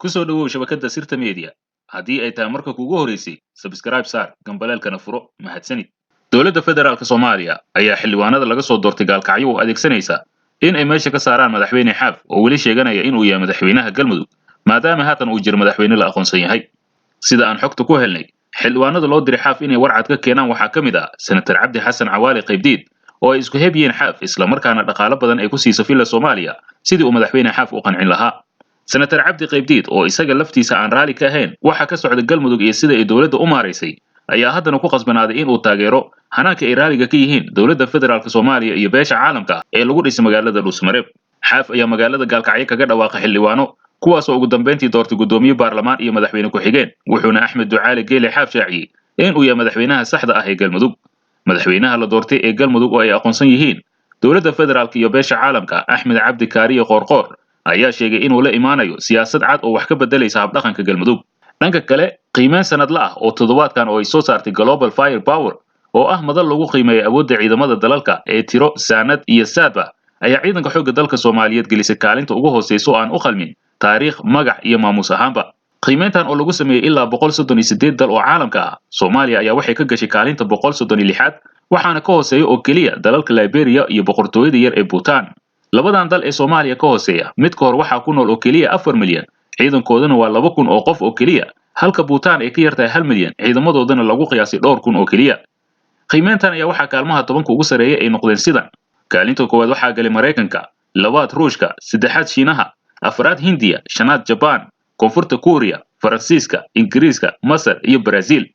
Ku soo dhawow shabakadda Sirta Media. Haddii ay tahay marka kuugu horeysay, subscribe saar, gambaleelkana furo. Mahadsanid. Dowladda Federaalka Soomaaliya ayaa xildhibaanada laga soo doortay Gaalkacyo u adeegsanaysa in ay meesha ka saaraan Madaxweyne Xaaf oo weli sheeganaya inuu yahay madaxweynaha Galmudug, maadaama haatan uu jiro madaxweyne la aqoonsan yahay. Sida aan xogta ku helnay, xildhibaanada loo diray Xaaf inay warcad ka keenaan waxaa ka mid ah Senator Cabdi Xasan Cawaali Qaybdiid oo ay isku heb yihiin Xaaf, islamarkaana dhaqaalo badan ay ku siisa Villa Soomaaliya sidii uu Madaxweyne Xaaf u qancin lahaa. Senator Cabdi Qaybdiid oo isaga laftiisa aan raali ka ahayn waxa ka socda Galmudug iyo sida ay dowladda u maaraysay ayaa haddana ku qasbanaaday in uu taageero hanaanka ay raaliga ka yihiin dowladda federaalk Soomaaliya iyo beesha caalamka ee lagu dhisay magaalada Dhuusmareeb. Xaaf ayaa magaalada Gaalkacyo kaga dhawaaqay xildhibaano, kuwaasoo ugu dambeyntii doortay guddoomiye baarlamaan iyo madaxweyne ku-xigeen, wuxuuna Axmed Ducaali Geele Xaaf shaaciyey in uu yahay madaxweynaha saxda ah ee Galmudug. Madaxweynaha la doortay ee Galmudug oo ay aqoonsan yihiin dowladda federaalk iyo beesha caalamka, Axmed Cabdi Kaariye Qoorqoor, ayaa sheegay inuu la imaanayo siyaasad cad oo wax ka beddelaysa habdhaqanka Galmudug. Dhanka kale, qiimeyn sanadla ah oo toddobaadkan oo ay soo saartay Global Fire Power oo ah madal lagu qiimeeyo awoodda ciidamada dalalka ee tiro, saanad iyo saadba, ayaa ciidanka xoogga dalka Soomaaliyeed gelisay kaalinta ugu hooseysa oo aan u qalmin taariikh, magac iyo maamuus ahaanba. Qiimeyntan oo lagu sameeyey ilaa 138 dal oo caalamka ah, Soomaaliya ayaa waxay ka gashay kaalinta 136aad, waxaana ka hooseeya oo keliya dalalka Liberia iyo boqortooyada yar ee Bhutan. Labadan dal ee Soomaaliya ka hooseeya, mid ka hor waxaa ku nool oo keliya 4 milyan, ciidankoodana waa 2,000 oo qof oo keliya, halka Bhutan ay ka yartahay 1 milyan, ciidamadoodana lagu qiyaasay dhowr kun oo keliya. Qiimeyntan ayaa waxaa kaalmaha 10-ka ugu sarreeya ay noqdeen sidan: kaalinta koowaad waxaa galay Maraykanka, labaad Ruushka, saddexaad Shiinaha, afraad Hindiya, shanaad Jabaan, Koonfurta Kuuriya, Faransiiska, Ingiriiska, Masar iyo Brazil.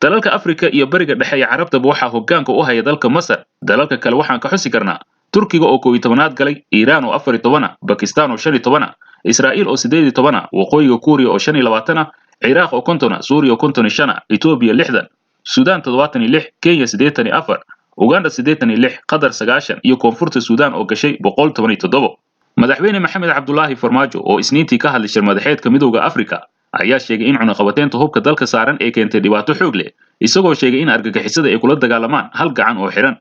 Dalalka Afrika iyo Bariga Dhexe iyo Carabtaba waxaa hoggaanka u haya dalka Masar. Dalalka kale waxaan ka xusi karnaa Turkiga oo 11aad galay, Iiraan oo 14a, Bakistan oo 15a, Israa'iil oo 18a, Waqooyiga Kuuriya oo 25a, Ciraaq oo 50a, Suuriya oo 55a, Etoobiya 60, Suudaan 76, Kenya 84, Uganda 86, Qatar 90 iyo Koonfurta Suudaan oo gashay 117. Madaxweyne Maxamed Cabdulaahi Farmaajo oo Isniintii ka hadlay shirmadaxeedka Midowda Afrika ayaa sheegay in cunaqabateynta hubka dalka saaran ay keentay dhibaato xoog leh, isagoo sheegay in argagixisada ay kula dagaalamaan hal gacan oo xiran.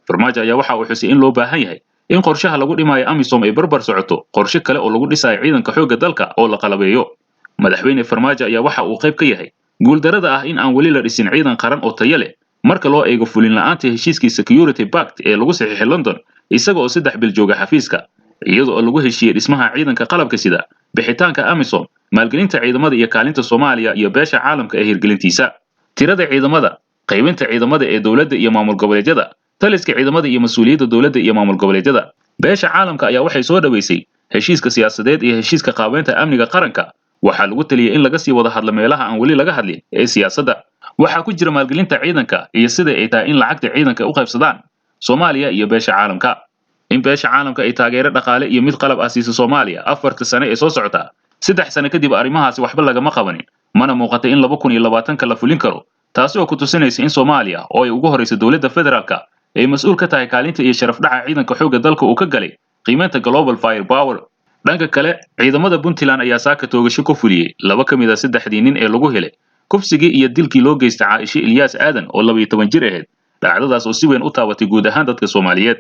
Farmaajo ayaa waxa uu xusay in loo baahan yahay in qorshaha lagu dhimayo AMISOM ay barbar socoto qorshe kale oo lagu dhisayo ciidanka xoogga dalka oo la qalabeeyo. Madaxweyne Farmaajo ayaa waxa uu qayb ka yahay guuldarada ah in aan weli la dhisin ciidan qaran oo tayo leh marka loo eego fulin la'aanta heshiiskii Security Pact ee lagu saxiixay London isaga oo 3 bil jooga xafiiska, iyada oo lagu heshiiyey dhismaha ciidanka qalabka sida, bixitaanka AMISOM, maalgelinta ciidamada iyo kaalinta Soomaaliya iyo beesha caalamka ee hirgelintiisa, tirada ciidamada, qaybinta ciidamada ee dowladda iyo maamul goboleedyada, taliska ciidamada iyo mas-uuliyadda dowladda iyo maamul goboleedyada. Beesha caalamka ayaa waxay soo dhaweysay heshiiska siyaasadeed iyo heshiiska qaabeynta amniga qaranka. Waxaa lagu taliyey in laga sii wada hadlo meelaha aan weli laga hadlin ee siyaasadda. Waxaa ku jira maalgelinta ciidanka iyo sida ay tahay in lacagta ciidanka u qaybsadaan Soomaaliya iyo beesha caalamka. In beesha caalamka ay taageero dhaqaale iyo mid qalab ah siiso Soomaaliya 4-ta sane ee soo socota. 3 sane kadib arrimahaasi waxba lagama qabanin, mana muuqata in 2020-ka la fulin karo, taasi oo ku tusinaysa in Soomaaliya oo ay ugu horraysa dowladda federaalka ay mas-uul ka tahay kaalinta iyo sharaf dhaca ciidanka xoogga dalka uu ka galay qiimeynta Global Fire Power. Dhanka kale, ciidamada Puntland ayaa saaka toogasho ku fuliyey laba ka mid a saddexdii nin ee lagu helay kufsigii iyo dilkii loo geystay Caaisho Ilyaas Aadan oo 12 jir ahayd, dhacdadaas oo si weyn u taabatay guud ahaan dadka Soomaaliyeed.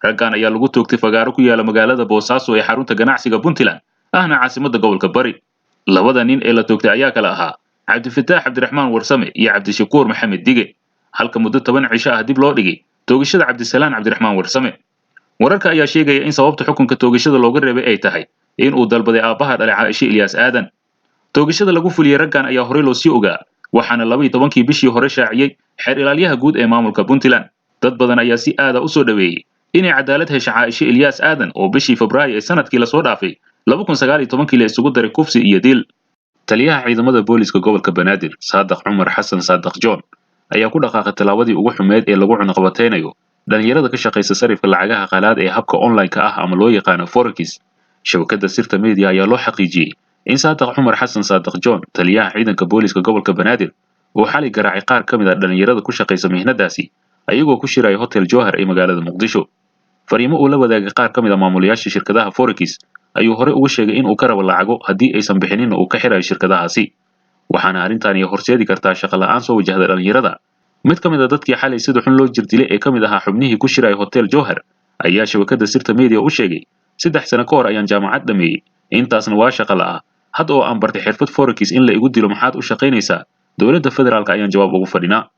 Raggan ayaa lagu toogtay fagaaro ku yaala magaalada Boosaaso ee xarunta ganacsiga Puntland ahna caasimadda gobolka Bari. Labada nin ee la toogtay ayaa kala ahaa Cabdifataax Cabdiraxmaan Warsame iyo Cabdishakuur Maxamed Dige, halka muddo 10 cisho ah dib loo dhigay toogashada Cabdisalaan Cabdiraxmaan Warsame. Wararka ayaa sheegaya in sababta xukunka toogashada looga reebay ay tahay in uu dalbaday aabbaha dhalay Caaisho Ilyaas Aadan. Toogashada lagu fuliyey raggan ayaa horey loo sii ogaa, waxaana 12-kii bishii hore shaaciyey xeer ilaalyaha guud ee maamulka Puntland. Dad badan ayaa si aada u soo dhaweeyey inay cadaalad hesho Caaisho Ilyaas Aadan oo bishii Febraayo ee sanadkii lasoo dhaafay 2019-kii la isugu daray kufsi iyo dil. Taliyaha ciidamada booliska gobolka Banaadir, Saadaq Cumar Xasan, Saadaq John, ayaa ku dhaqaaqay tallaabadii ugu xumeed ee lagu cunaqabateynayo dhalinyarada ka shaqaysa sarifka lacagaha qalaad ee habka online-ka ah ama loo yaqaano forex. Shabakadda Sirta Media ayaa loo xaqiijiyey in Saadaq Cumar Xasan, Saadaq John, taliyaha ciidanka booliska gobolka Banaadir, uu xalay garaacay qaar ka mid ah dhalinyarada ku shaqaysa mihnadaasi ayagoo ku shiraya Hotel Jowhar ee magaalada Muqdisho. Fariimo uu la wadaagay qaar ka mid ah maamulayaasha shirkadaha forex ayuu horey ugu sheegay in uu ka rabo lacago, haddii aysan bixinina uu ka xirayo shirkadahaasi, waxaana arrintani horseedi kartaa shaqo la'aan soo wajahda dhalinyarada. Mid ka mid a dadkii xalay sida xun loo jirdilay ee ka mid ahaa xubnihii ku shiraya Hotel Jowhar ayaa shabakadda Sirta Media u sheegay: "3 sano ka hor ayaan jaamacad dhameeyey, intaasna waa shaqo la'aa. Hadda oo aan bartay xirfad forex in la igu dilo, maxaad u shaqaynaysaa? Dowladda federaalka ayaan jawaab ugu fadhinaa.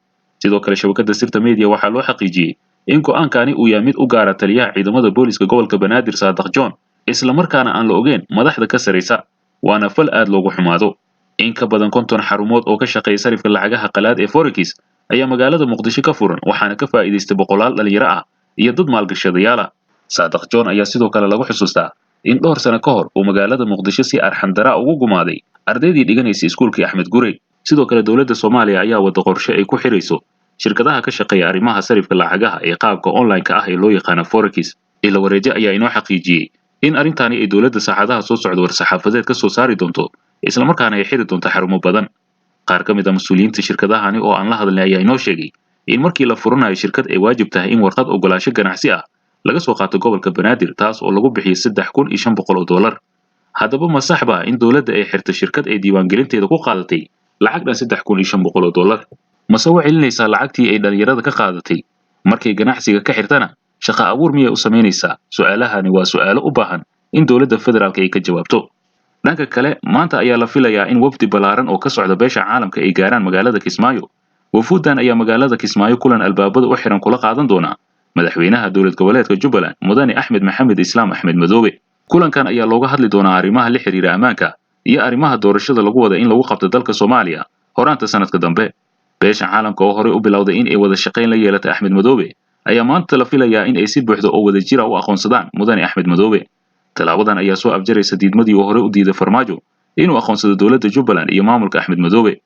Sidoo kale shabakadda Sirta Media waxaa loo xaqiijiyey in go'aankani uu yahay mid u gaara taliyaha ciidamada booliska gobolka Banaadir Saadaq John, isla markaana aan la ogeyn madaxda ka sarreysa, waana fal aad loogu xumaado. In ka badan 50 xarumood oo ka shaqeeya sarifka lacagaha qalaad ee forex ayaa magaalada Muqdisho ka furan, waxaana ka faa'iidaystay boqolaal dhalinyaro ah iyo dad maalgashadayaal ah. Saadaq John ayaa sidoo kale lagu xusuustaa in dhowr sano ka hor uu magaalada Muqdisho si arxan dara ugu gumaaday ardaydii dhiganaysay iskuulkii Axmed Gurey. Sidoo kale dowladda Soomaaliya ayaa wada qorshe ay ku xirayso shirkadaha ka shaqeeya arrimaha sarifka lacagaha ee qaabka online-ka ah ee loo yaqaano forex. Ila wareeje ayaa inoo xaqiijiyey in arrintaani ay dowladda saacadaha soo socda war-saxaafadeed ka soo saari doonto, isla markaana ay xiri doonto xarumo badan. Qaar ka mid ah mas'uuliyiinta shirkadahani oo aan la hadalnay ayaa inoo sheegay in markii la furanayo shirkad ay waajib tahay in warqad ogolaansho ganacsi ah laga soo qaato gobolka Banaadir, taas oo lagu bixiyay $3,500. Haddaba ma sax baa in dowladda ay xirto shirkad ay diiwaangelinteeda ku qaadatay lacag dhan $3,500? Mase u celinaysaa lacagtii ay dhalinyarada ka qaadatay? Markay ganacsiga ka xirtana shaqo abuur miyay u samaynaysaa? Su'aalahani waa su'aalo u baahan in dowladda federaalka ay ka jawaabto. Dhanka kale, maanta ayaa la filayaa in wafdi ballaaran oo ka socda beesha caalamka ay gaaraan magaalada Kismaayo. Wafuuddan ayaa magaalada Kismaayo kulan albaabada u xiran kula qaadan doona madaxweynaha dowlad goboleedka Jubbaland Mudane Axmed Maxamed Islaam Axmed Madoobe. Kulankan ayaa looga hadli doonaa arrimaha la xiriira ammaanka iyo arrimaha doorashada lagu wada in lagu qabto dalka Soomaaliya horaanta sanadka dambe. Beesha caalamka oo horey u bilowday in ay wada shaqayn la yeelato Axmed Madoobe ayaa maanta la filayaa in ay si buuxda oo wadajir ah u aqoonsadaan Mudane Axmed Madoobe. Tallaabadan ayaa soo afjaraysa diidmadii uu horey u diiday Farmaajo inuu aqoonsado dowladda Jubbaland iyo maamulka Axmed Madoobe.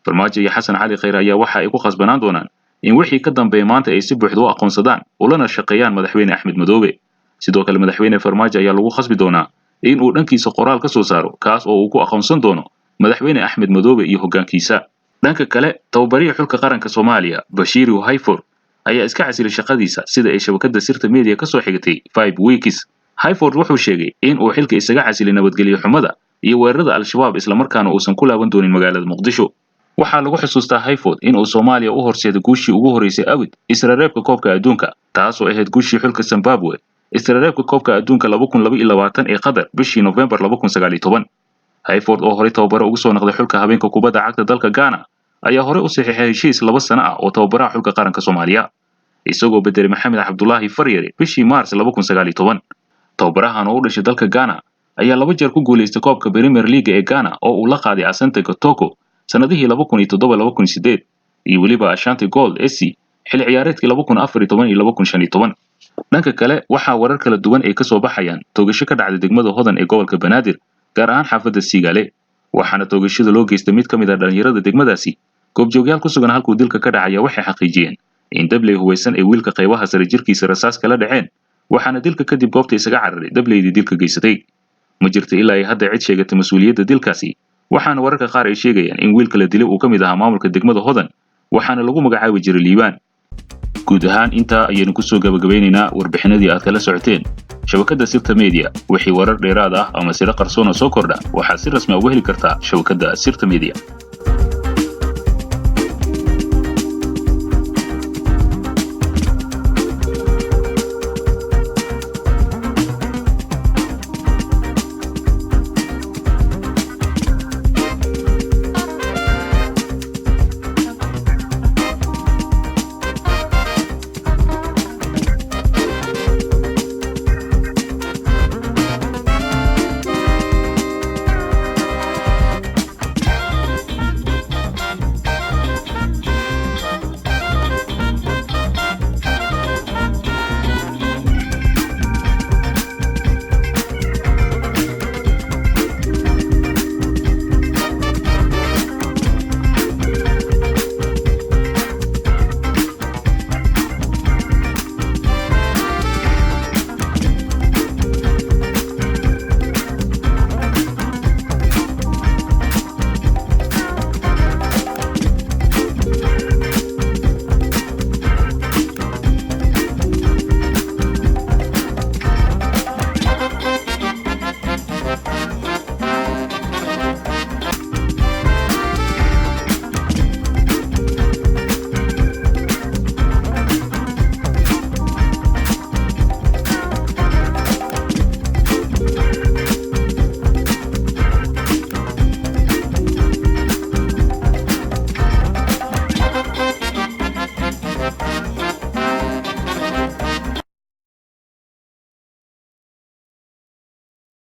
Farmaajo iyo Xasan Cali Khayre ayaa waxa ay ku khasbanaan doonaan in wixii ka dambeeya maanta ay si buuxda u aqoonsadaan ulana shaqeeyaan madaxweyne Axmed Madoobe. Sidoo kale madaxweyne Farmaajo ayaa lagu khasbi doonaa in uu dhankiisa qoraal ka soo saaro, kaas oo uu ku aqoonsan doono madaxweyne Axmed Madoobe iyo hoggaankiisa. Dhanka kale, tababarihii xulka qaranka Soomaaliya Bashiir Hayford ayaa iska casilay shaqadiisa, sida ay shabakadda Sirta Media ka soo xigatay 5 Weeks. Hayford wuxuu sheegay in uu xilka isaga casilay nabadgelyo xumada iyo weerarada Al-Shabaab, isla markaana uusan ku laaban doonin magaalada Muqdisho. Waxaa lagu xusuustaa Hayford in uu Soomaaliya u horseeday guushii ugu horeysay awid israreebka koobka adduunka, taasoo ahayd guushii xulka Zimbabwe israreebka koobka adduunka 2022 ee Qatar bishii November 2019. Hayford oo horey tababaro ugu soo noqday xulka habeenka kubadda cagta dalka Ghana ayaa horey u saxiixay heshiis 2 sano ah oo tababaraha xulka qaranka Soomaaliya, isagoo bedelay Maxamed Cabdullaahi Faryare bishii Maars 2019. Tababarahan oo u dhashay dalka Ghana ayaa 2 jeer ku guuleystay koobka Premier League ee Ghana oo uu la qaaday Asante Kotoko sanadihii 2007-2008 iyo weliba Ashanti Gold SC xilli ciyaareedkii 2014 iyo 2015. Dhanka kale, waxaa warar kala duwan ay ka soo baxayaan toogasho ka dhacday degmada Hodan ee gobolka Banaadir, gaar ahaan xaafadda Siigaale, waxaana toogashada loo geystay mid ka mid ah dhalinyarada degmadaasi. Goobjoogyaal ku sugan halkuu dilka ka dhacaya waxay xaqiijiyeen in dabley hubaysan ay wiilka qaybaha sare jirkiisa rasaas kala dhaceen, waxaana dilka kadib goobta isaga cararay dableydii dilka geysatay. Ma jirto ilaa ay hadda cid sheegatay mas'uuliyadda dilkaasi, waxaana wararka qaar ay sheegayaan in wiilka la dilay uu ka mid ahaa maamulka degmada Hodan, waxaana lagu magacaabi jiray Liibaan. Guud ahaan intaa ayaynu kusoo gabagabeynaynaa warbixinadii aad kala socoteen shabakadda Sirta Media. Wixii warar dheeraad ah ama siro qarsoon oo soo kordha waxaad si rasmi ah uga heli kartaa shabakadda Sirta Media.